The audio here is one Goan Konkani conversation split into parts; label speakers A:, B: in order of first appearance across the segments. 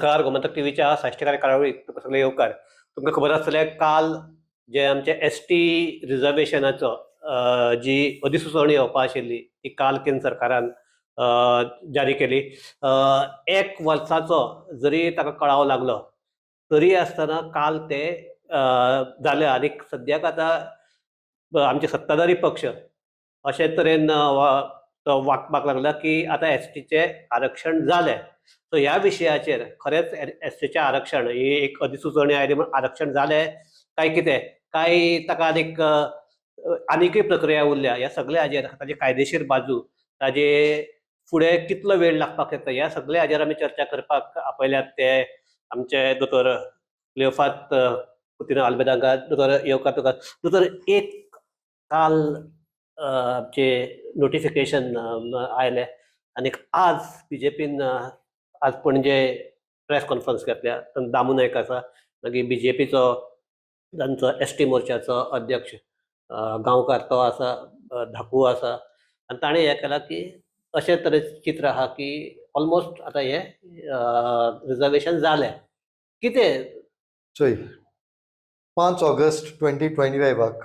A: नमस्कार, गोमंतक टीव्हीच्या साश्टीकार कार्यावळीक तुमकां सगळे येवकार. तुमकां खबर आसतलें, काल जे आमचे एसटी रिजर्वेशनाचो जी अधिसुचोवणी येवपा आशिल्ली ती काल केंद्र सरकारान जारी केली. एक वर्साचो जरी ताका कळाव लागलो तरी आसतना काल ते जाले आनी सद्याक आतां आमचे सत्ताधारी पक्ष अशे तरेन तो वागपाक लागला की आतां एसटीचें आरक्षण जालें. सो ह्या विशयाचेर खरेंच एसटीचें आरक्षण ही एक अधिसुचोवणी आयली म्हूण आरक्षण जालें काय कितें, काय ताका आनीक आनीकय प्रक्रिया उरल्या, ह्या सगळ्या हाजेर, ताजी कायदेशीर बाजू, ताजे फुडें कितलो वेळ लागपाक शकता, ह्या सगळ्या हाजेर आमी चर्चा करपाक आपयल्यात ते आमचे दोतोर क्लियोफात कुतिन्हो आल्मेदा हांगा. दोतोर, येवकार तुका. दोतोर, एक काल आमचे नोटिफिकेशन आयलें आनी आज बीजेपीन आज पणजे प्रेस कॉन्फरन्स घेतल्या. तातूंत दामू नायक आसा, मागीर बीजेपीचो तांचो एसटी मोर्चाचो अध्यक्ष गांवकार तो आसा, धाकू आसा आनी ताणें हें केलां की अशे तरेचें चित्र आहा की ऑलमोस्ट आतां हें रिजर्वेशन जालें कितें.
B: चोय, 5 ऑगस्ट 2025 फायवाक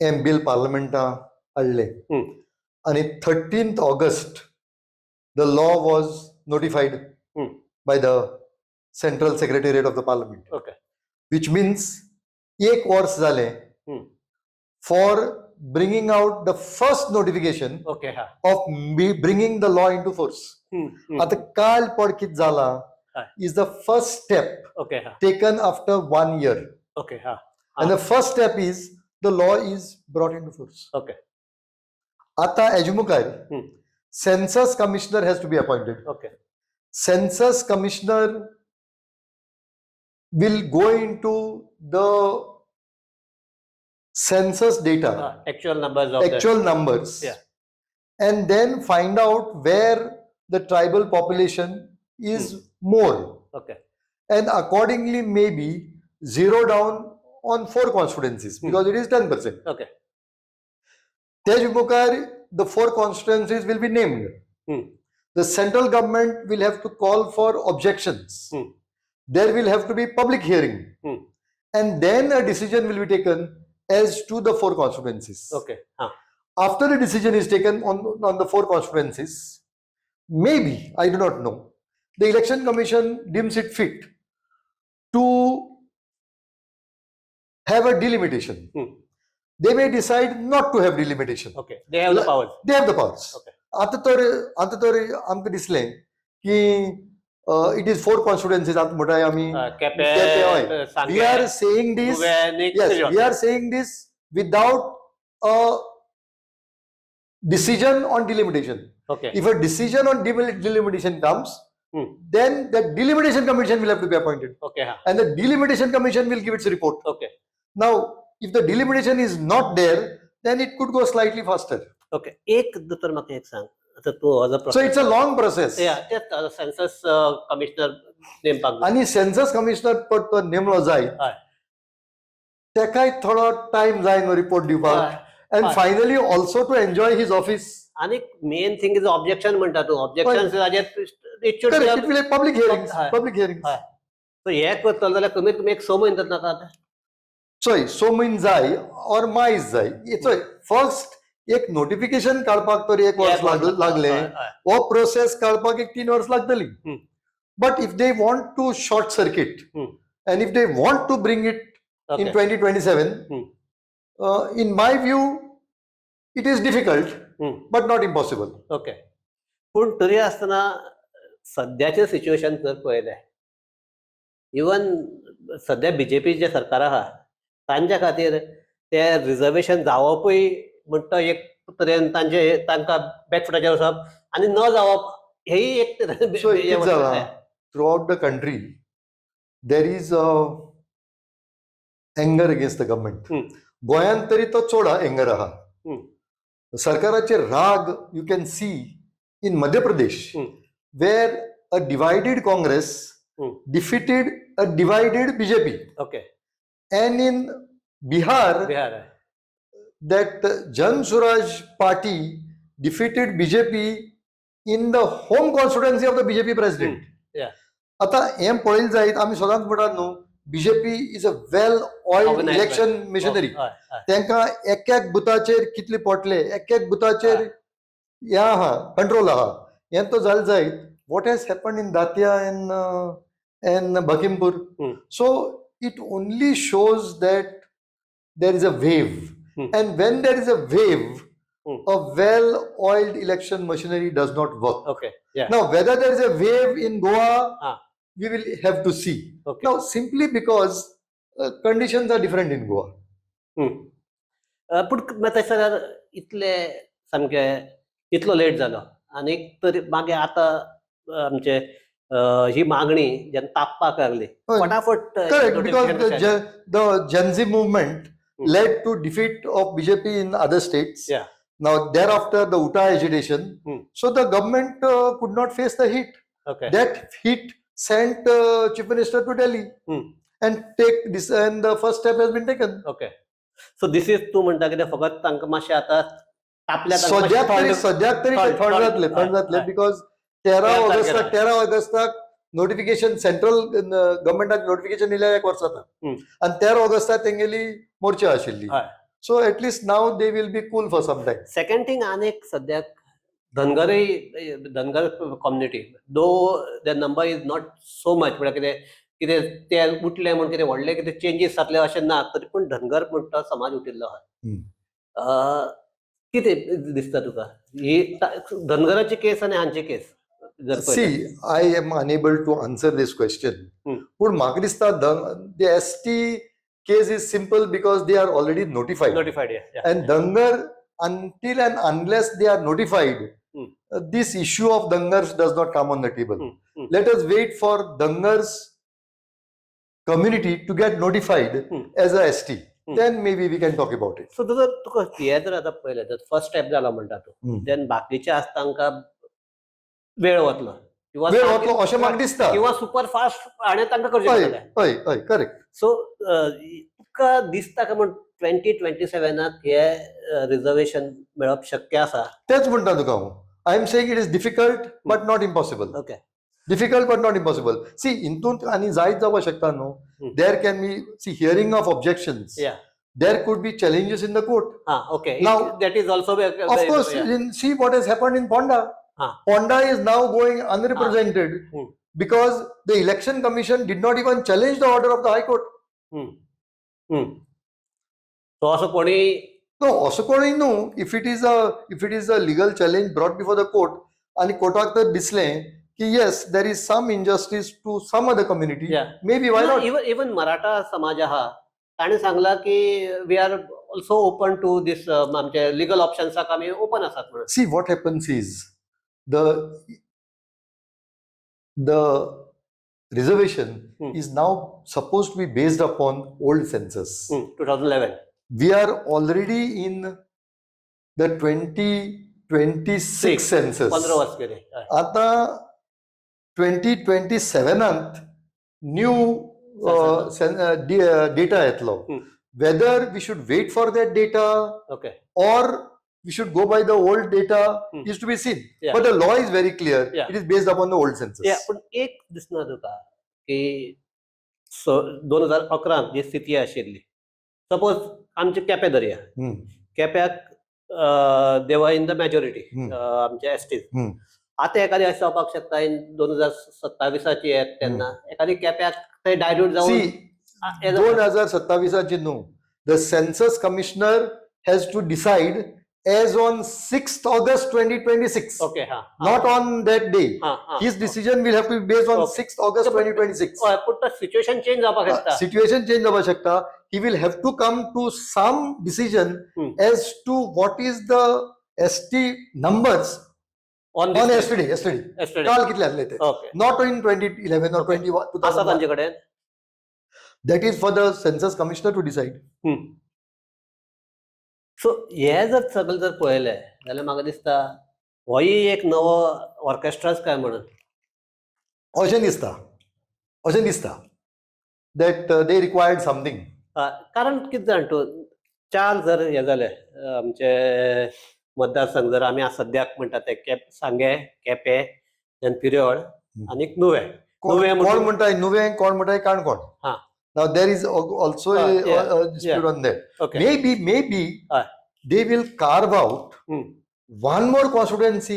B: हें बील पार्लमेंटां हाडलें आनी 13th August the law was notified by the Central Secretariat of the Parliament, which means एक वर्स जालें for bringing out the first notification
A: okay हा
B: of bringing the law into force. आतां काल पड कितें जालां is the first step
A: okay हा
B: taken after one year.
A: Okay हा
B: And the first step is the law is brought into force. आता हेजे मुखार census commissioner has to be appointed. Census commissioner will go into the census data,
A: actual numbers of
B: actual numbers, and then find out where the tribal population is more. And accordingly, maybe zero down on four constituencies because it is 10%. तेज मुखार the four constituencies will be named. The central government will have to call for objections. There will have to be public hearing. And then a decision will be taken as to the four constituencies.
A: Okay हा
B: After the decision is taken on the four constituencies, maybe, I do not know, the Election Commission deems it fit to have a delimitation. They may decide not to have delimitation.
A: Okay, they have the powers.
B: They have the powers. आतां तर आमकां दिसलें की it is four constituencies. आतां म्हणटाय आमी,
A: केपें,
B: केपें,
A: सांगें,
B: we are saying this
A: Nuvem आनी
B: Yes, we are saying this without a decision on delimitation. If a decision on delimitation comes, then the Delimitation Commission will have to be appointed
A: okay हा
B: and the Delimitation Commission will give its report. Now, if the delimitation is not there, then it could go slightly faster.
A: Okay, एक दोतोर, म्हाका एक सांग, आतां तूं हो जो
B: So it's a long process.
A: तेच सेन्सस कमिशनर नेमपाक जाय.
B: आणि सेन्सस कमिशनर पण तो नेमलो जाय, तेकाय थोडो टायम जाय न्हू रिपोर्ट दिवपाक and finally also to enjoy his office.
A: आनी मेन थिंग is objection म्हणटा तूं, ऑब्जेक्शन हाजेर it should
B: Correct, it will be public hearings. Public hearings.
A: हे करतलो जाल्यार कमीत कमी एक 6 म्हयने तर नाका आतां.
B: चोय, 6 म्हयने जाय ऑर मायज जाय. चोय, फर्स्ट एक नोटिफिकेशन काडपाक तर एक वर्स लागलें.
A: हय, हय.
B: हो प्रोसेस काडपाक एक 3 वर्स लागतली. But if they want to short circuit and if they want to bring it in 2027, in my view it is difficult but not impossible.
A: Okay, पूण तरी आसतना सद्याचें सिच्युएशन जर पळयलें, इवन सद्या बीजेपीचें सरकार आहा, तांच्या खातीर ते रिजर्वेशन जावपूय म्हणटा एक तरेन तांचे तांकां बॅकफुटाचेर वचप आनी न जावप हेय एक तरेन
B: So कितें जालां, throughout the country there is a anger against the government. गोंयांत तरी तो चड एंगर आहा. सरकाराचेर राग you can see in Madhya Pradesh, where a divided Congress defeated a divided BJP, and in Bihar
A: Bihar
B: that Jan Suraj Party defeated BJP in the home constituency of the BJP president. आतां हें पळयलें जायत आमी सदांच म्हणटात न्हू, BJP is a well oiled
A: Organized.
B: Election machinery.
A: हय हय
B: तांकां एक एक बुथाचेर कितले पोटले, एक एक बुथाचेर हें आहा, कंट्रोल आहा. हें तो जालें जायत, what has happen in Datia and Bakhimpur? So it only shows that there is a wave. And when there is a wave, a well oiled election machinery does not work. Now, whether there is a wave in Goa, we will have to see. Now, simply because conditions are different in Goa.
A: पूण तशें जाल्यार इतले सामके इतलो लेट जालो आनी तरी मागीर आतां आमचे ही मागणी जेन्ना तापपाक लागली फटाफट
B: Correct, because
A: notification
B: the,
A: कशें?
B: The Gen Z movement led to defeat of BJP in other states. Now, thereafter, the Uta agitation. So, the government could not face the heat. That heat sent Chief Minister to Delhi and take this, and the first step has been taken.
A: Okay, so this is तूं म्हणटा कितें, फकत तांकां मातशें आतां तापल्या.
B: सद्याक तरी, सद्याक तरी थंड जातले, थंड जातले, because 13
A: 13
B: ऑगस्टाक
A: तारखेर.
B: 13 ऑगस्टाक नोटिफिकेशन, सेंट्रल गव्हर्मेंटाक नोटिफिकेशन येयल्या एक वर्स जाता आनी 13 ऑगस्टाक तेंगेली मोर्चा आशिल्ली. So at least now they will be cool for some time.
A: Second thing, आनी एक सद्याक धनगरय, Dhangar community, though the number is not so much, म्हळ्यार कितें कितें ते उठले म्हूण कितें व्हडले कितें चेंजीस जातले अशें ना, तरी पूण धनगर म्हणटा समाज उठिल्लो आहा. कितें दिसता तुका ही धनगराची केस आनी हांची केस जर पळयल्यार?
B: See, I am unable to answer this question. पूण म्हाका दिसता the ST case is simple because they are already notified.
A: Notified.
B: And Dhangar, until and unless they are notified, this issue of Dhangars does not come on the table. Let us wait for Dhangars community to get notified as a ST. Then maybe we can talk about it.
A: So जर तुका हें जर आतां पळयलें तर फर्स्ट स्टेप जाला म्हणटा तूं, then बाकीचे आसा तांकां वेळ वतलो किंवा
B: वेळ वतलो अशें म्हाका दिसता.
A: किंवा सुपर फास्ट हाणें तांकां करचें
B: हय
A: पडटलें.
B: हय हय करेक्ट.
A: सो तुका दिसता काय म्हण 2027 हे रिझर्वेशन मेळप शक्य आसा?
B: तेच म्हणटा तुका हांव, I am saying it is difficult but not impossible. Difficult but not impossible. See, हितूंत आनी जायत जावपाक शकता न्हू. There can be, see, hearing of objections. There could be challenges in the court.
A: हा okay
B: Now-
A: That is also
B: Of course, see what has happened in Ponda. Ponda is now going unrepresented because the Election Commission did not even challenge the order of the High Court.
A: So असो कोणी
B: No, असो कोणूय न्हू. If it is a legal challenge brought before the court आणि कोर्टाक तर दिसलें की yes, there is some injustice to some other community, maybe, why not?
A: Even even Maratha समाज आहा, ताणें सांगलां की we are also open to this, आमचे लिगल ऑप्शन्साक आमी ओपन आसात म्हणून.
B: See, what happens is the reservation is now supposed to be based upon old census.
A: 2011.
B: We are already in the 2026
A: Six.
B: Census.
A: 15 वर्स गेले, हय.
B: आता 2027त न्यू डेटा येतलो. Whether we should wait for that data or we should go by the old data is to be seen. But the law is very clear. It is based upon the old census.
A: Yeah, पूण एक दिसना तुका की 2011त जी स्थिती आशिल्ली, सपोज आमचे केपें धरया, केप्याक they were in the majority आमचे एसटीज. आतां एखादी अशें जावपाक शकता इन 2027 येत तेन्ना एखादी केप्याक ते डायल्यूट जावन
B: See,
A: हे जावपाक
B: 2027 ची न्हू, the census commissioner has to decide as on 6th August 2026,
A: okay हा
B: not on that day.
A: हा हा
B: His decision will have to be based on 6th August 2026.
A: हय, पूण सिच्युएशन चेंज जावपाक शकता.
B: Situation change जावपाक शकता. He will have to come to some decision as to what is the ST numbers
A: on
B: on yesterday. Yesterday. काल कितले आसले ते. Not in 2011 or 21,
A: आसा
B: 2001.
A: तांचे कडेन.
B: That is for the census commissioner to decide.
A: So हे जर सगळें जर पळयलें जाल्यार म्हाका दिसता होय एक नवो ऑर्केस्ट्राच काय म्हणून.
B: अशें दिसता, अशें दिसता that they required something.
A: कारण कितें जाण तूं, चार जर हे जाले आमचे मतदारसंघ, जर आमी सद्याक म्हणटा ते केप सांगे, केपें, देन पिरयोळ आनीक नुवें.
B: कोण म्हणटाय नुवें, कोण म्हणटाय काणकोण.
A: हा.
B: Now there is also a dispute on that. Maybe they will carve out one more constituency,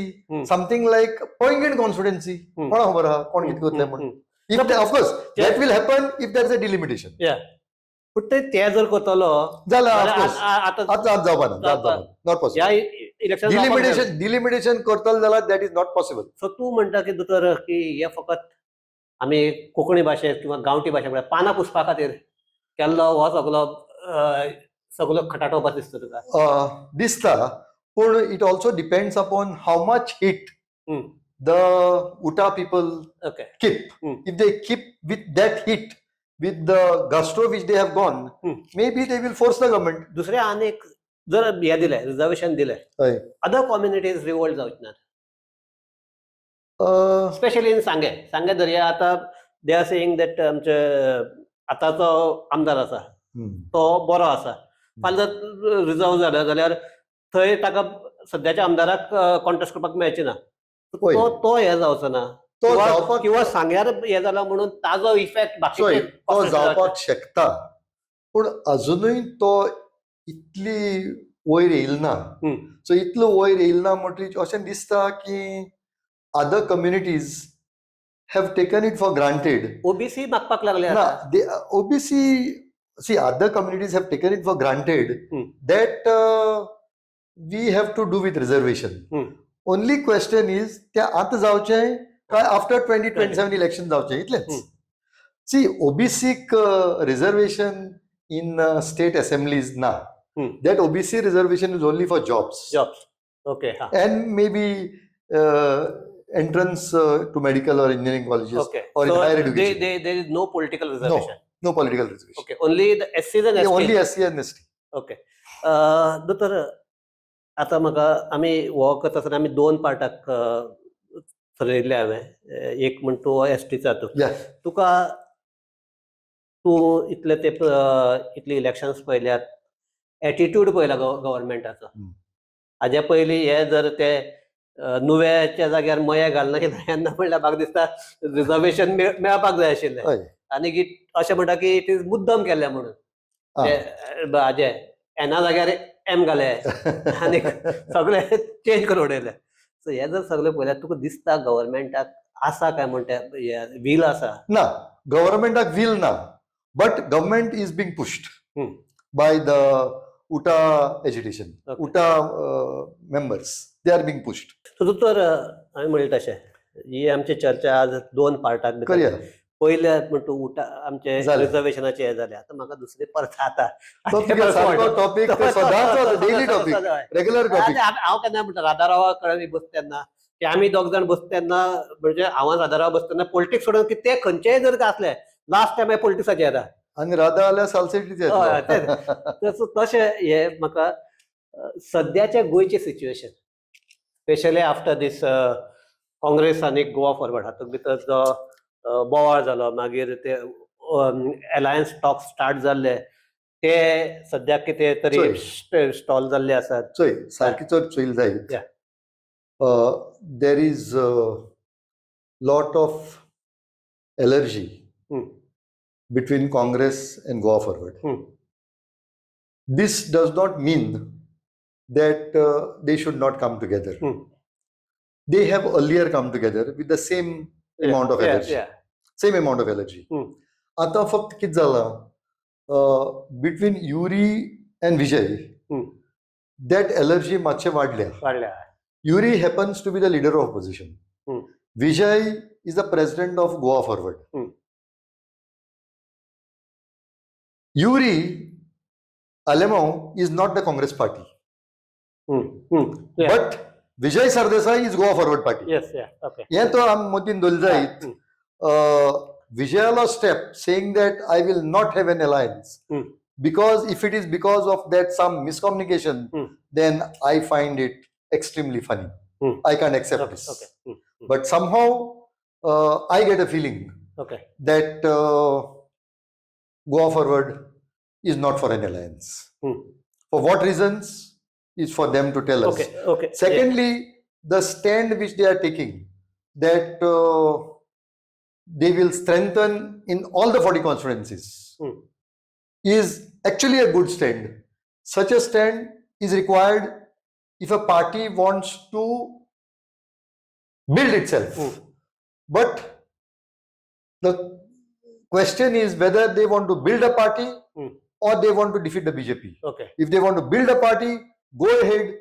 B: something like Poinguinim constituency. कोणा खबर आहा कोण कितें करतले म्हूण. If of course that will happen if there is a delimitation.
A: पूण ते ते जर करतलो
B: जाल्यार
A: जाल्यार
B: ऑफकोर्स
A: आतां
B: आतां आतां जावपा ना,
A: जावपा
B: not possible.
A: ह्या इलेक्शन
B: डिलिमिटेशन करतलो जाल्यार that is not possible.
A: So तूं म्हणटा की दोतोर की हे फकत आमी कोंकणी भाशेंत किंवा गांवठी भाशे म्हळ्यार पानां पुसपा खातीर केल्लो हो सगलो सगलो खटाटोप दिसता तुका?
B: दिसता, पूण it also depends upon how much heat the UTA people keep. If they keep with that heat, with the gusto which they have gone, maybe they will force the government.
A: दुसरें आनी एक, जर हें दिलें, रिजर्वेशन दिलें, अदर कम्युनिटीज रिवोल्ट जावचे नात? स्पेशली इन सांगें, सांगें दर्या आतां they are saying that आमचे आतांचो आमदार आसा तो बरो आसा. फाल्यां जर रिजर्व जालें जाल्यार थंय ताका सद्याच्या आमदाराक कॉन्टेस्ट करपाक मेळचें ना.
B: पळय.
A: तो तो हें जावचो ना
B: तो
A: किंवा
B: जावपाक
A: किंवा सांग्यार हें जाला म्हणून ताजो इफेक्ट
B: चोय,
A: बाकीचे
B: तो जावपाक शकता, पूण अजुनूय तो इतली वयर येयल ना. सो इतलो वयर येयल ना म्हणटकीर अशें दिसता की other communities have taken it for granted.
A: OBC मागपाक लागले
B: ना,
A: आतां.
B: They OBC, see, other communities have taken it for granted that we have to do with reservation. Only question is ते आतां जावचें काय आफ्टर 2027 इलेक्शन जावचें, इतलेंच. सी, ओबीसीक रिजर्वेशन इन स्टेट असेंब्लीज ना. That OBC reservation is only for jobs
A: jobs, okay, हा.
B: And maybe entrance to medical or engineering colleges or in higher education.
A: There is no political reservation.
B: No political reservation.
A: Okay, only the SCs and
B: Yeah,
A: STs.
B: Only SC and ST.
A: Okay, दोतोर, आतां म्हाका आमी हो करता आसतना आमी दोन पार्टाक थरयल्ले हांवें. एक म्हण तूं एसटीचो हातूंत तुका तूं इतले ते इतली इलेक्शन्स पळयल्यात, एटिट्यूड पळयला गव्हर्मेंटाचो. हाज्या पयलीं हे जर ते नुव्याच्या जाग्यार मया घालना तेन्ना म्हणल्यार म्हाका दिसता रिजर्वेशन मेळपाक जाय आशिल्लें. आनी की अशें म्हणटा की it is मुद्दम केल्लें म्हणून ते हाजे एना जाग्यार एम घाले आनी सगळे चेंज करून उडयले. सो हे जर सगळें पळयल्यार तुका दिसता गव्हर्मेंटाक आसा काय म्हणटा व्हील आसा?
B: ना, गव्हर्मेंटाक will ना, but government is being pushed by the UTA agitation. UTA members, they are being pushed.
A: So दोतोर, हांवें म्हणलें तशें ही आमची चर्चा आज दोन पार्टात भितर.
B: करूया.
A: पयले म्हण तूं उटा आमचे
B: जालें.
A: रिजर्वेशनाचे हे जाले. आतां म्हाका दुसरे परत आतां
B: तो तुगे सारको टॉपिक, सदांच डेली टॉपिक, रेग्युलर टॉपिक.
A: हांव केन्ना म्हणटा, राधारावा कडेन बसता तेन्ना की आमी दोग जाण बसता तेन्ना, म्हणजे हांव राधाराव बसता तेन्ना पॉलिटिक्स सोडून की ते खंयचेय जर आसले, लास्ट टायम पॉलिटिक्साचे येता.
B: आनी राधा जाल्यार सालसेटीचे.
A: हय, तशें हे म्हाका सद्याच्या गोंयचें situation, specially after दीस काँग्रेस आनी गोवा फॉरवर्ड हातूंत भितर जो बोवाळ जालो, मागीर ते एलायन्स टॉक स्टार्ट जाल्ले, ते सद्याक कितें तरी स्टॉल जाल्ले आसात.
B: चोय, सारकी चड चोयल जायत, there is lot of allergy between Congress and Goa Forward. This does not mean that they should not come together. They have earlier come together with the same amount of energy. Same amount of energy. आतां फक्त कितें जालां, between Yuri and Vijay that allergy मातशें वाडल्या.
A: वाडल्या.
B: Yuri happens to be the leader of opposition. Vijay is the president of Goa Forward. Yuri Alemao is not the Congress party. But Vijay Sardesai is Goa Forward Party.
A: Yes, yeah. Okay.
B: हें तो आम मतीन दवरलें जायत. विजयालो step saying that I will not have an alliance because if it is because of that some miscommunication, then I find it extremely funny. I can't accept this. But somehow I get a feeling that Goa Forward is not for an alliance. For what reasons is for them to tell us. Secondly, the stand which they are taking, that they will strengthen in all the 40 constituencies is actually a good stand. Such a stand is required if a party wants to build itself. But the question is whether they want to build a party or they want to defeat the BJP. If they want to build a party, go ahead,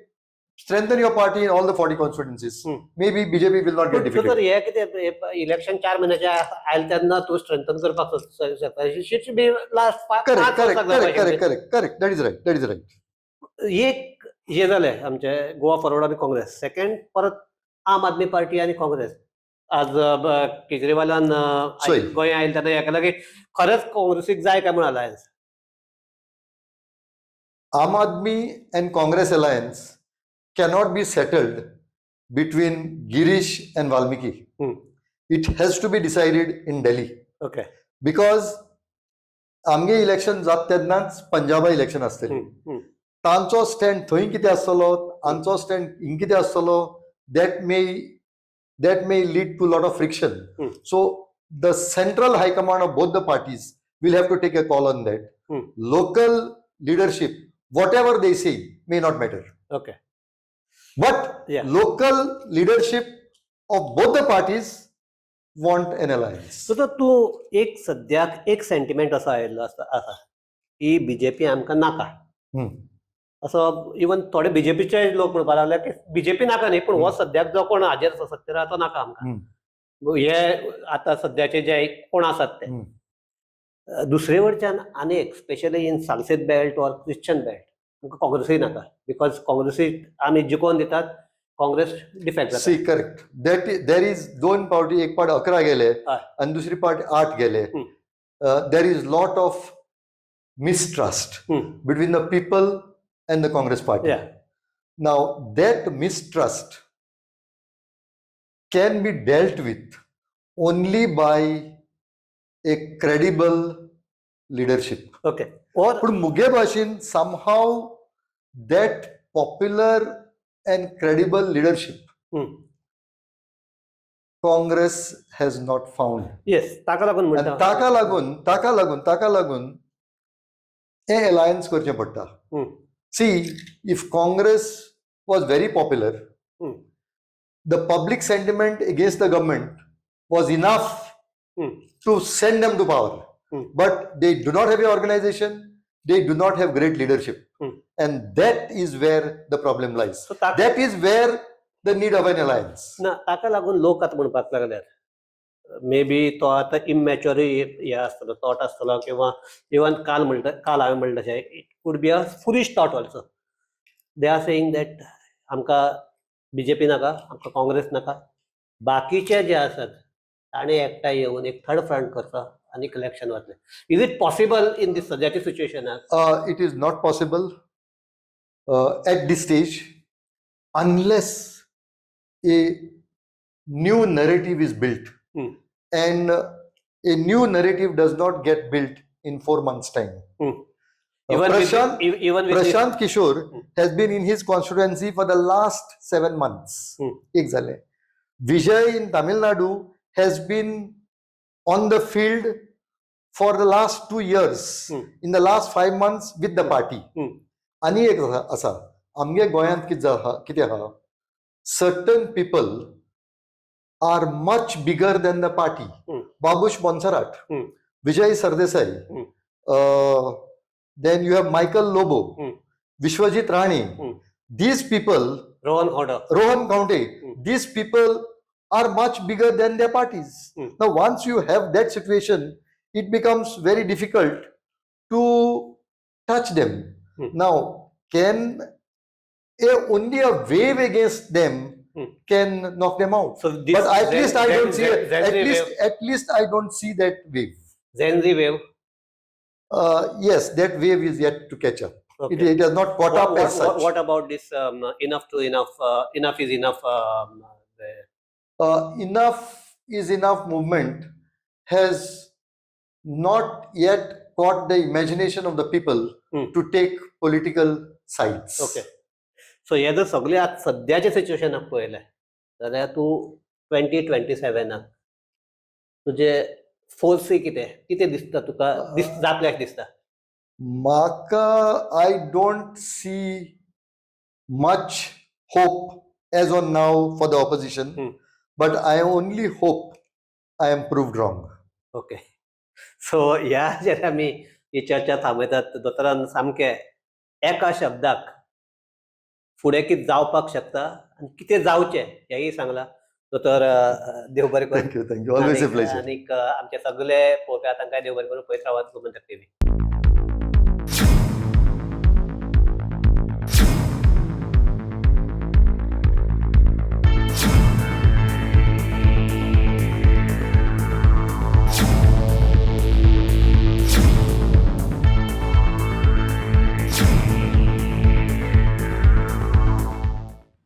B: strengthen your party in all the 40 constituencies. Maybe BJP will not get
A: पण
B: defeated.
A: तर हे कितें, इलेक्शन 4 म्हयन्याचे आयले तेन्ना तूं स्ट्रेंथन करपाक शकता. Should be last
B: Correct. That is right. That is right.
A: एक हे जालें आमचे गोवा फॉरवर्ड आनी काँग्रेस. सेकंड, परत आम आदमी पार्टी आनी काँग्रेस. आज केजरीवालान
B: सोय.
A: गोंय आयले तेन्ना हेका लागीं खरेंच काँग्रेसीक जाय काय म्हूण alliance?
B: Aam Aadmi and Congress alliance cannot be settled between Girish and Valmiki. It has to be decided in Delhi. Because आमगे इलेक्शन जात तेन्नाच पंजाबा इलेक्शन आसतलें. तांचो स्टँड थंय कितें आसतलो, आमचो स्टँड हिंग कितें आसतलो, that may lead to lot of friction. So the central high command of both the parties will have to take a call on that. Local leadership, whatever they say, may not matter. But local leadership of both the parties want an alliance.
A: So तर तूं एक सद्याक एक सेंटिमेंट असो आयिल्लो आसा की बीजेपी आमकां नाका. असो इवन थोडे बीजेपीचे लोक म्हणपाक लागले की बीजेपी नाका न्ही, पूण हो सद्याक जो कोण हाजेर आसा सत्तेर तो नाका आमकां. हे आतां सद्याचे जे कोण आसात ते. दुसरे वटच्यान आनी एक, specially in Salcete belt or Christian belt, आमकां काँग्रेसूय नाका, because काँग्रेसीक आमी जिखोवन दितात, काँग्रेस डिफेक्ट जाता.
B: See, correct, that there is दोन पावटी, एक पावट 11 गेले आणि दुसरी पावट 8 गेले. There is lot of mistrust between the people and the Congress party. Now that mistrust can be dealt with only by a credible leadership.
A: Okay or
B: पूण मुगे भाशेन somehow that popular and credible leadership Congress has not found.
A: Yes, ताका लागून
B: आनी
A: म्हणटा.
B: ताका लागून हें अलायन्स करचें पडटा. See, if Congress was very popular, the public sentiment against the government was enough to send them to power. But they do not have a organization, they do not have great leadership. And that is where the problem lies.
A: So ताका
B: That is where the need of an alliance.
A: ना, ताका लागून लोक आतां म्हणपाक लागल्यात, मे बी तो आतां इमॅच्युअर हे आसतलो, थॉट आसतलो, किंवा इवन काल म्हणटा, काल हांवें म्हणलें तशें, it could be a foolish thought also. They are saying that आमकां बीजेपी नाका, आमकां काँग्रेस नाका, बाकीचे जे आसात ताणें एकठांय येवन एक थर्ड फ्रंट करचो आनी इलेक्शन वतलें. Is it possible in this सद्याच्या सिच्युएशनाक?
B: It is not possible at this stage unless a new narrative is built. And a new narrative does not get built in 4 months' time.
A: Even
B: Prashant,
A: even
B: Prashant Kishore has been in his constituency for the last 7 months. एक झाले. Vijay in Tamil Nadu has been on the field for the last 2 years. In the last 5 months with the party. आनी एक आसा, आमगे गोंयांत कितें आहा, कितें आहा, certain people are much bigger than the party. Babush Monserrate, Vijay Sardesai, then you have Michael Lobo, Vishwajit Rane. These people,
A: Rohan Khaunte.
B: Rohan Khaunte, these people are much bigger than their parties. Now, once you have that situation, it becomes very difficult to touch them. Now, can only a wave against them can knock them out?
A: So
B: But at least I don't see at least I don't see that wave.
A: Gen Z wave.
B: Yes, that wave is yet to catch up. It has not caught up as such.
A: What about this enough to enough, enough is enough?
B: Enough is enough movement has not yet caught the imagination of the people to take political sides.
A: Okay, so हे जर सगळे आतां सद्याच्या सिच्युएशनाक पळयलें जाल्यार तूं 2027 सेवनाक तुजे फोर्सी कितें कितें दिसता तुका, जातलें अशें दिसता?
B: म्हाका I don't see much hope as on now for the opposition, but I only hope I am proved wrong.
A: Okay, so ह्या जेर आमी ही चर्चा थांबयतात. दोतोरान सामकें एका शब्दाक फुडें कितें जावपाक शकता आनी कितें जावचें हेंय सांगलां. दोतोर, देव बरें करूं.
B: Thank you, thank you, always a pleasure.
A: आनीक आमचे सगळे पळोवप्या तांकां देव बरें करूं. पळयत रावात गोमंतक टीव्ही.